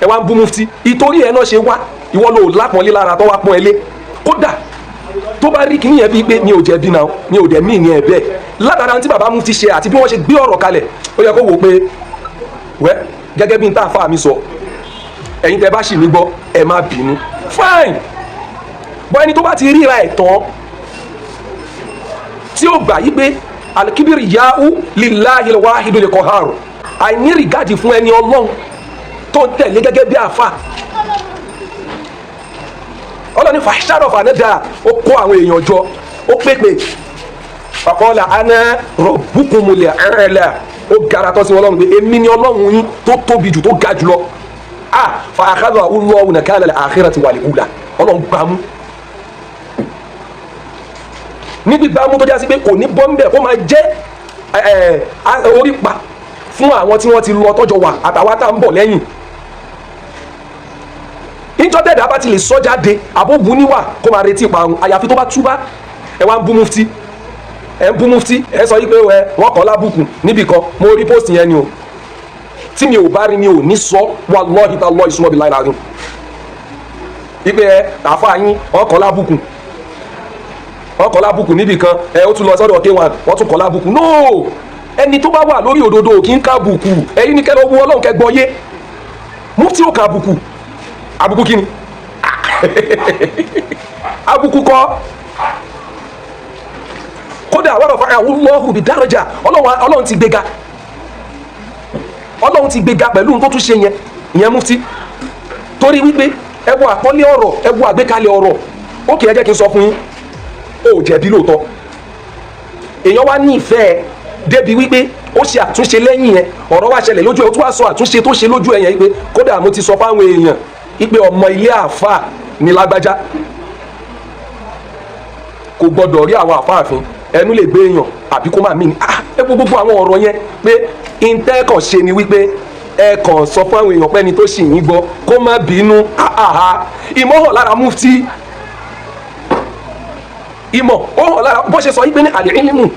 Ẹ wá ń bú mufti, ìtorí ẹ náà ṣe wá. Ìwọ ló lápọ̀nlé lára tó wá pọ́n ẹ lé. Kódà tó bá rí kíní yẹn bíi pé mi ò jẹ̀bi náà, mi ò dẹ̀ mí ní ẹ̀ bẹ́ẹ̀, látara tí bàbá mufti ṣe àti bí wọ́n ṣe gbé ọ̀rọ̀ kalẹ̀, ó yẹ kó wò ó pé wẹ́ gẹ́gẹ́ bí n tá àfa mi sọ, ẹ̀yin tẹ́ bá sì mí gbọ́, ẹ má bínú. Fine, bọ́ ẹni tó bá ti ríra ẹ̀ tán, tí ó gbà yí pé alikibiri yahu lillahi wahidul qahar, àìní regard fún ẹni Ọlọ́run tó ń tẹ̀lé gẹ́gẹ́ bí àfa Ọlọ́ni fàṣàrọ̀ fànẹ́dà, ó kó àwọn èèyàn jọ, ó pépè faqala ana rabbukumul a'la, ó gara tọ́ sí wọn lọ́run pé èmi ni Ọlọ́run yín tó tóbi jù, tó ga jùlọ. A fa akhadha Allahu nakala al-akhirati wal ula. Ọlọ́run gbámú ní gbígbámú tó jásí pé kò ní bọ́ńbẹ̀, kó máa jẹ́ orí pa fún àwọn tí wọ́n ti lọ tọ́jọ́ wà àtàwọn tá ń bọ̀ lẹ́yìn. Ìjọ tẹ̀dá bá ti lè sọ jáde àbóbu níwà, kó máa retí ìparun, àyàfi tó bá túbá. Ẹ wá ń bú mufti, ẹ ń bú mufti, ẹ sọ yí pé ẹ wọ́n kọ́ lábùkù níbì kan. Mo rí post yẹn ni o. Tí mi ò bá rí, mi ò ní sọ. Wallahi tallahi summa billahi láàrin ipe ẹ àfa yín, wọ́n kọ́ lábùkù, wọ́n kọ́ lábùkù níbì kan. Ẹ ó tún lọ sọ́dọ̀ K1, wọ́n tún kọ́ lábùkù. No, ẹni tó bá wà lórí òdodo kì í ká bùkù. Ẹ̀yin ní kẹ́ lọ wú Ọlọ́run, kẹ́ gbọ́ yé. Mufti ò ká àbùkù. Àbùkù kí ni? Àbùkù kọ́. Kódà wọ́n rọ̀ fún Allahu bi daraja. Ọlọ́run ti gbéga, Ọlọ́run ti gbéga pẹ̀lú ohun tó tún ṣe yẹn. Ìyẹn mufti, torí wípé ẹ wo àpọ́nlé ọ̀rọ̀, ẹ wo àgbékalẹ̀ ọ̀rọ̀. Ó kì í ẹ jẹ́ kí n sọ fún yín, ó jẹ̀bi lóòótọ́. Èèyàn wá ní ìfẹ́ débi wípé ó ṣe àtúnṣe lẹ́yìn yẹn. Ọ̀rọ̀ wá ṣẹlẹ̀ lójú ẹ̀, ó tún wá sọ àtúnṣe tó ṣe lójú ẹ̀ yẹn wípé kódà mo ti sọ fáwọn èèyàn wípé ọmọ ilé àáfà ní lágbájá, kò gbọdọ̀ rí àwọn àfáàfin, ẹnu lè gbé èèyàn àbí kó má mí ni. Ah, ẹ wo gbogbo àwọn ọ̀rọ̀ yẹn pé intẹ́kàn ṣe ni wípé ẹ kàn sọ fún àwọn èèyàn pé ẹni tó sì yín gbọ́, kó má bínú. Ah ah, ìmọ̀ hàn lára mufti, ìmọ̀ ó hàn lára bó ṣe sọ yí pé ní al-ilmu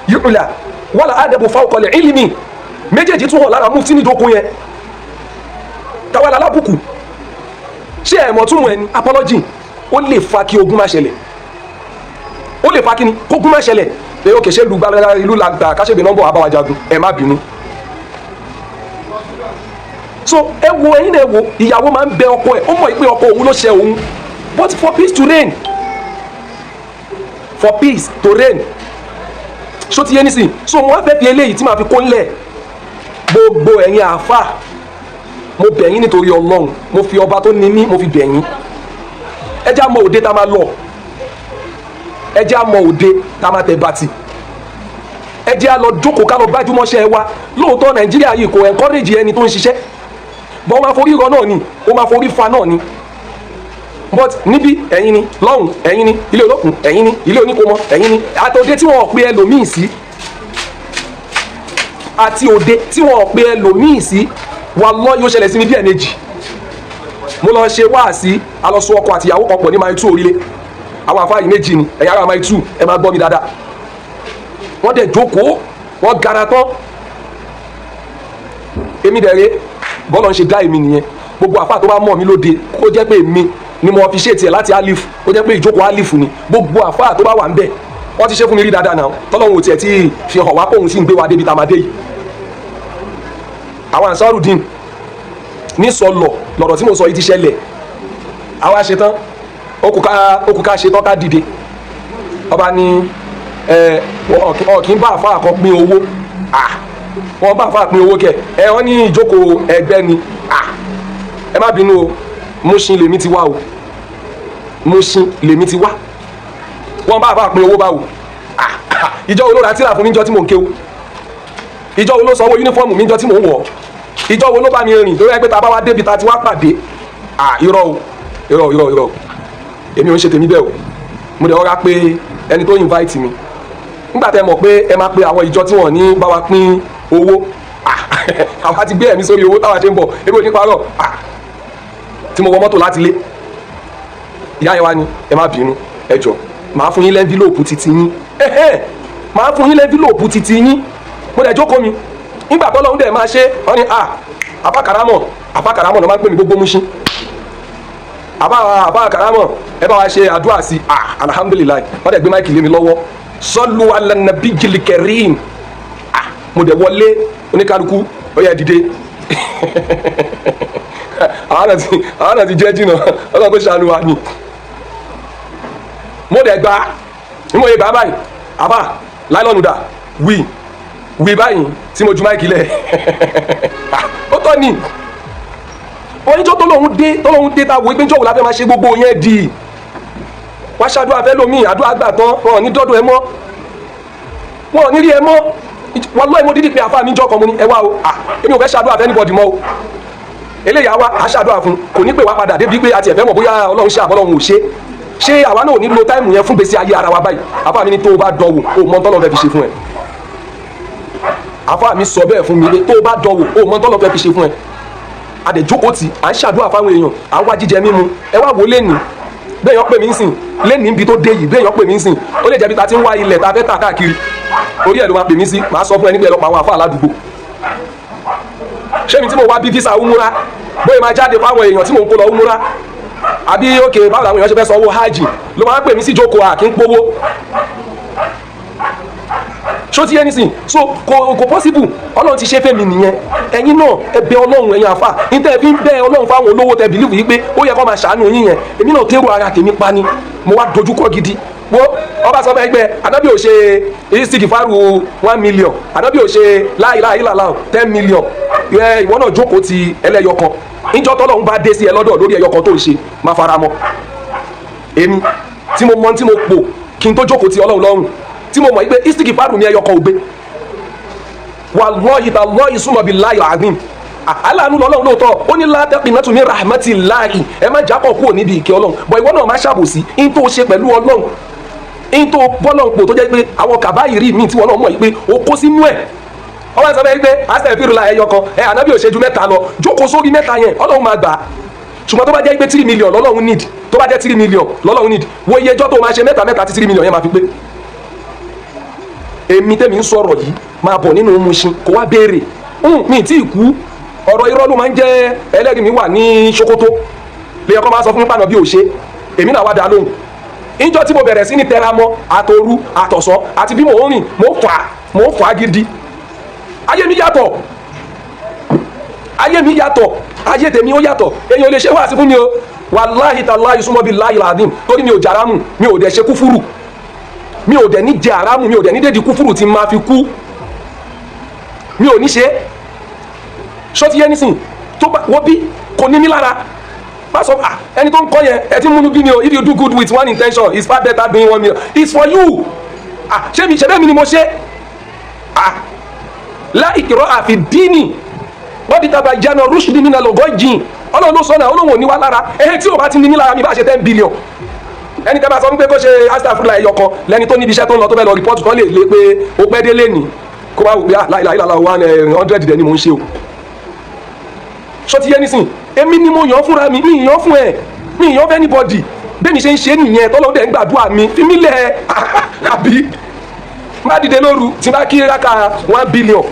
yu'la wala adabu fawqa al-ilmi. Méjèèjì tún hàn lára mufti ní ìdókun yẹn. Táwa lálábùkù, ṣé ẹ̀ mọ̀ túmọ̀ ẹni apology? Ó lè fa kí ogun má ṣẹlẹ̀. Ó lè fa kí ni? Kógun má ṣẹlẹ̀ pé ó kè ṣe lu gbára ìlú làgbà káṣẹ́bí nọ́mbọ̀ àbáwá jagun, ẹ má bínú. So ẹ wo, ẹ̀yin náà, ẹ wo, ìyàwó máa ń bẹ ọkọ ẹ̀, ó mọ̀ pé ọkọ òun ló ṣe òun, but for peace to reign, for peace to reign. Ṣó ti yé nísìnyí? So mo wá fẹ́ fi eléyìí tí màá fi kó ńlẹ̀. Gbogbo ẹ̀yin àáfà, mo bẹ̀ yín nítorí Ọlọ́run, mo fi ọba tó ní mí, mo fi bẹ̀ yín. Ẹ já mọ òde tá a máa lọ, ẹ já mọ òde tá a máa tẹ̀ bàtì, ẹ jẹ́ á lọ jókòó, ká lọ gbájúmọ́ṣẹ́ wa. Lóòótọ́, Nàìjíríà yìí kò encourage ẹni tó ń ṣiṣẹ́ bọ́n, ó máa forí rọ náà ni, ó máa forí fa náà ni. But níbí ẹ̀yin ni, lọ́hùn ẹ̀yin ni, ilé olókùn ẹ̀yin ni, ilé oníkómọ ẹ̀yin ni, àtòdé tí wọ́n pe ẹlòmíì sí, àti òde tí wọ́n pe ẹlòmíì sí. Wallahi, yóò ṣẹlẹ̀ sí mi bí ẹ̀ẹ̀mejì. Mo lọ ṣe wáàsí, alọ́sọ ọkọ àti ìyàwó kan pọ̀ ní Mile 2 Orílẹ̀. Àwọn àfáà yìí méjì ni. Ẹ̀yin ará Mile 2, ẹ máa gbọ́ mi dáadáa. Wọ́n dẹ̀ jókòó, wọ́n gara tán. Èmi dẹ̀ ré, bọ́lọ̀ ń ṣe dá èmi nìyẹn. Gbogbo àfáà tó bá mọ̀ mí lóde, kó jẹ́ pé èmi ni mo fi ṣe tiẹ̀ láti alif, kó jẹ́ pé ìjókòó alif ni, gbogbo àfáà tó bá wà ń bẹ̀, wọ́n ti ṣe fún mi rí dáadáa náà. Tọ́lọ́hún ò tiẹ̀ tí fi hàn wá kóhun sì ń gbé wa débi tá a máa dé yìí. Àwọn Ansarudeen ní sọlọ lọ̀rọ̀ tí mo sọ yìí ti ṣẹlẹ̀. Àwa ṣetán, ó kù ká ṣetán, ká dìde. Ọba ní ẹ wọn kì í bá àfáà kan pín owó. Wọ́n bá àfáà pín owó kẹ ẹ. Wọ́n ní ìjókòó ẹgbẹ́ ni. Ẹ má bínú o, Mushin lèmi ti wá o, Mushin lèmi ti wá. Wọ́n bá àfáà pín owó báwo? Ìjọ wo ló ra tíra fún mi jọ tí mò ń kéwú? Ìjọ wo ló sanwó uniform mi jọ tí mò ń wọ̀? Ìjọ wo ló bá mi rìn lórí ẹgbẹ́ tá a bá wá débi tá a ti wá pàdé? Irọ́ o, irọ́, irọ́, irọ́, èmi ò ń ṣe tèmi bẹ́ẹ̀ o. Mo dẹ̀ rọra pé ẹni tó invite mi, nígbà tẹ́ mọ̀ pé ẹ máa pe àwọn ìjọ tí wọ́n ní bá wa pín owó, àwa ti gbé ẹ̀mí sórí owó táwa ṣe ń bọ̀. Ebi ò ní parọ́ tí mo wọ mọ́tò láti lé. Ìyá yẹn wá ní ẹ má bínú, ẹ jọ, màá fún yín l'envelope titi yín, màá fún yín l'envelope titi yín. Mo dẹ̀ jókòó mi. Nígbà tó lọ́hún dẹ̀ máa ṣe, wọ́n ní à àbákàrámọ̀ Àfa Karamọ̀ náà máa ń pè mí gbogbo Mushin. Àfa Karamọ̀, ẹ bá wa ṣe àdúrà sí. Ah, alhamdulillahi, wọ́n dẹ̀ gbé mic lé mi lọ́wọ́. Sallu ala nabiyil karim. Ah, mo dẹ̀ wọlé, oníkálukú ó yá, dìde. Àwọn náà ti jẹ́ jìnnà. Ọlọ́run kò ṣàánú wa ni. Mo dẹ̀ gba ní mo yẹ gbà báyìí, àbá láìlọ́nù dà wí wí báyìí tí mo ju mic lẹ̀. Ó tọ́ ni oníjọ́ tó lóun dé ta wo ìgbẹ́jọ́ wò la fẹ́ máa ṣe gbogbo yẹn di wá ṣàdúrà fẹ́ lómi. Àdúrà gbà tán, wọn ò ní dọ́dọ̀ ẹ mọ́, wọn ò ní rí ẹ mọ́. Wallahi, mo dídì pé àfa mi jọ kan, mo ní ẹ wá o. À, èmi ò fẹ́ ṣàdúrà fẹ́ anybody mọ́ o. Eléyà wa a ṣàdúrà fún, kò ní pè wá padà débi pé a ti ẹ̀fẹ́ mọ̀ bóyá Ọlọ́run ṣe àbọ́lọ́run ò ṣe. Ṣé àwa náà ò ní lo time yẹn fún gbèsè ayé ara wa báyìí? Àfa mi ní tó o bá dánwò, o mọ tọ́lọ́ fẹ́ fi ṣe fún ẹ. Àfa mi sọ bẹ́ẹ̀ fún mi pé tó o bá dánwò, o mọ tọ́lọ́ fẹ́ fi ṣe fún ẹ. Àdèjókòó tì, à ń ṣàdúrà fáwọn èèyàn, à ń wá jíjẹ mímu. Ẹ wá wò lẹ́nìí, bẹ́ẹ̀ yọ pé mi ń sìn lẹ́nìí níbi tó dé yìí, bẹ́ẹ̀ yọ pé mi ń sìn, ó lè jẹ́ bí ta ti ń wá ilẹ̀ ta fẹ́ tà káàkiri, orí ẹ̀ ló máa pè mí sí. Màá sọ fún ẹ nígbà ẹ lọ pa àwọn àfa aládùúgbò. Ṣé mi tí mo wá bí visa umura bóyá máa jáde fáwọn èèyàn tí mò ń kó lọ umura, àbí òkè báwo làwọn èèyàn ṣe fẹ́ sanwó hajj, ló máa ń pè mí sí jókòó à kí n pówó? Ṣó ti yé nísìn? So kò possible. Ọlọ́run ti ṣe fẹ́mi nìyẹn. Ẹ̀yin náà, ẹ bẹ Ọlọ́run. Ẹ̀yin àfà níta, ẹ fi ń bẹ Ọlọ́run fáwọn olówó tẹ believe yìí pé ó yẹ kó máa ṣàánú yín yẹn. Èmi náà tẹ́rù ara tèmi pa ni mo wá dojúkọ gidi. Wo ọba sọ fún ẹgbẹ́ ànábì ò ṣe istigifaru 1 million, ànábì ò ṣe la ilaha illallah 10 million. Ẹ ìwọ náà jókòó ti ẹlẹ́yọ kan. Níjọ́ tọ́lọ́run bá dé sí ẹ lọ́dọ̀ lórí ẹyọ kan tó ń ṣe, máa fara mọ́. Èmi tí mo mọ tí mo pò kí n tó jókòó ti Ọlọ́run lọ́rùn, tí mo mọ̀ yí pé istigifaru mi ẹyọ kan ò gbé, wallahi tallahi summa billahi alazim. Aláàánú lọ́lọ́run lóòótọ́. Ó ní la taqnatu min rahmatillahi, ẹ má jákọ̀ kúrò níbi ìkẹ́ Ọlọ́run bọ̀. Ìwọ náà má ṣàbòsí in tó ṣe pẹ̀lú Ọlọ́run, in tó bọ́lọ̀ pò tó jẹ́ pé àwọn kàbáyìrí míì tí wọ́n náà mọ̀ yìí pé o kó sínú ẹ̀. Ọwọ́ sọ fẹ́ pé astaghfirullah ẹyọ kan ẹ, ànábì ò ṣe ju mẹ́ta lọ. Jókòó sórí mẹ́ta yẹn, Ọlọ́run máa gbà á. Ṣùgbọ́n tó bá jẹ́ pé 3 million lọ́lọ́run need, tó bá jẹ́ 3 million lọ́lọ́run need, wo iye ẹjọ́ tó máa ṣe mẹ́ta mẹ́ta tí 3 million yẹn máa fi pé. Èmi tẹ́mi ń sọ̀rọ̀ yìí, máa bọ̀ nínú Mushin kó wá béèrè. Mi tí ì kú. Ọ̀rọ̀ irọ́ ló máa ń jẹ́. Ẹlẹ́rìí mi wà ní Sokoto. Lèyàn kan máa sọ fún mi pàánà bí ò ṣe, èmi náà wá dá lóhùn. Ìjọ tí mo bẹ̀rẹ̀ sí ní tẹra mọ́ àtòru àtọ̀sán àti bí mò ń rìn, mò ń fà á gidi. Ayé mi yàtọ̀, ayé mi yàtọ̀, ayé tèmi ó yàtọ̀. Èèyàn ò lè ṣe wáàsí fún mi o. Wàláhì tàláhì súnmọ́ bíi láhì làdín, torí mi ò jàrámù, mi ò dẹ̀ ṣe kúfúrù, mi ò dẹ̀ ní jẹ àrámù, mi ò dẹ̀ ní dédi kúfúrù tí máa fi kú. Mi ò ní ṣe. Ṣó ti yé nísìn? Tó bá wọ́n bí kò ní mí lára, má sọ. Ah, ẹni tó ń kọ́ yẹn, ẹ ti múnú bí mi o. If you do good with one intention, it's far better doing 1 million. It's for you. Ah, ṣé mi ṣe bẹ́ẹ̀ mi ni mo ṣe? Ah, la ikraha fi dini wọ́n ti tàbí ìjánu rushdi nínú lọ́gọ́ jìn. Ọlọ́run ló sọ náà, Ọlọ́run ò ní wá lára. Ẹ̀hẹ́, tí o bá ti ní mí lára, mi bá ṣe 10 billion. Ẹni tẹ́ bá sọ wípé kó ṣe astaghfirullah ẹyọ kan lẹ́ni tó níbi iṣẹ́ tó ń lọ, tó fẹ́ lọ report kan, lè lé pé ó pẹ́ délé ní kó wá wò pé la ilaha illallah 100 dẹ̀ ni mò ń ṣe o. Ṣó ti yé nísìn? Èmi ni mo yàn fúnra mi, mi yàn fún ẹ, mi yàn fún anybody. Bẹ́ẹ̀ mi ṣe ń ṣe nìyẹn, tọ́lọ́ dẹ̀ ń gbàdúrà mi. Fi mí lẹ̀, àbí má dìde lóru tí bá kí ráka 1 billion.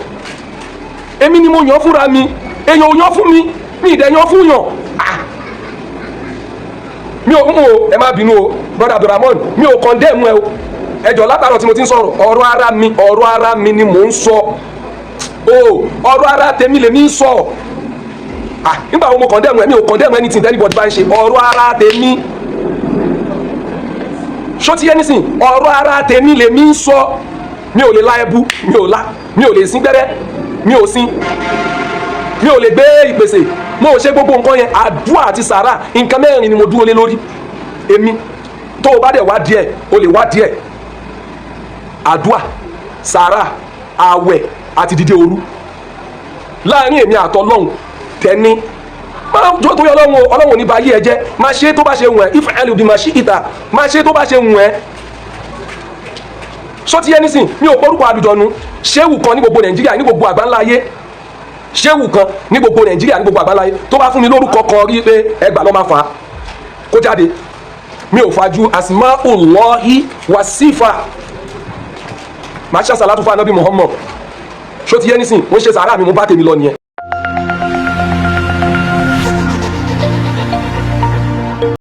Èmi ni mo yàn fúnra mi, èèyàn ò yàn fún mi, mi ì dẹ̀ yàn fún yàn. Ah, mi ò ń o. Ẹ má bínú o, brother Abdulrahman, mi ò condemn ẹ o. Ẹjọ́ látàrọ tí mo ti ń sọ̀rọ̀, ọ̀rọ̀ ara mi, ọ̀rọ̀ ara mi ni mò ń sọ o. Ọ̀rọ̀ ara tèmi lèmi ń sọ. Ah, nígbà wo mo condemn ẹ? Mi ò condemn anything anybody bá ń ṣe. Ọ̀rọ̀ ara tèmi, ṣó ti yé nísìn? Ọ̀rọ̀ ara tèmi lèmi ń sọ. Mi ò lè la ẹbu, mi ò la, mi ò lè sín gbẹ́rẹ́, mi ò sín, mi ò lè gbé ìpèsè, mo ò ṣe gbogbo nǹkan yẹn. Àdúrà àti sàrà, nǹkan mẹ́rin ni mo dúró lé lórí èmi. Tó o bá dẹ̀ wá díẹ̀, o lè wá díẹ̀. Àdúrà, sàrà, àwẹ̀ àti dídé òru láàrin èmi àtọlọ́hun tẹ́ni. Máa jọ torí Ọlọ́run o. Ọlọ́run ò ní ba yí ẹ jẹ́. Máa ṣe tó bá ṣe wùn ẹ́. If'al bima shi'ta, máa ṣe tó bá ṣe wùn ẹ́. Ṣó ti yé nísìn? Mi ò porúkọ àlùjọ̀nù. Ṣéwù kan ní gbogbo Nàìjíríà, ní gbogbo àgbáńlá ayé, ṣéwù kan ní gbogbo Nàìjíríà, ní gbogbo àgbáńlá ayé, tó bá fún mi lórúkọ kan rí pé ẹgbàá lọ́ máa fà á kó jáde, mi ò fajú asma'ullahi wa sifa. Màá ṣe àsàlátù fún Anabi Muhammad. Ṣó ti yé nísìn? Mo ń ṣe sàárà mi, mo bá tèmi lọ nìyẹn.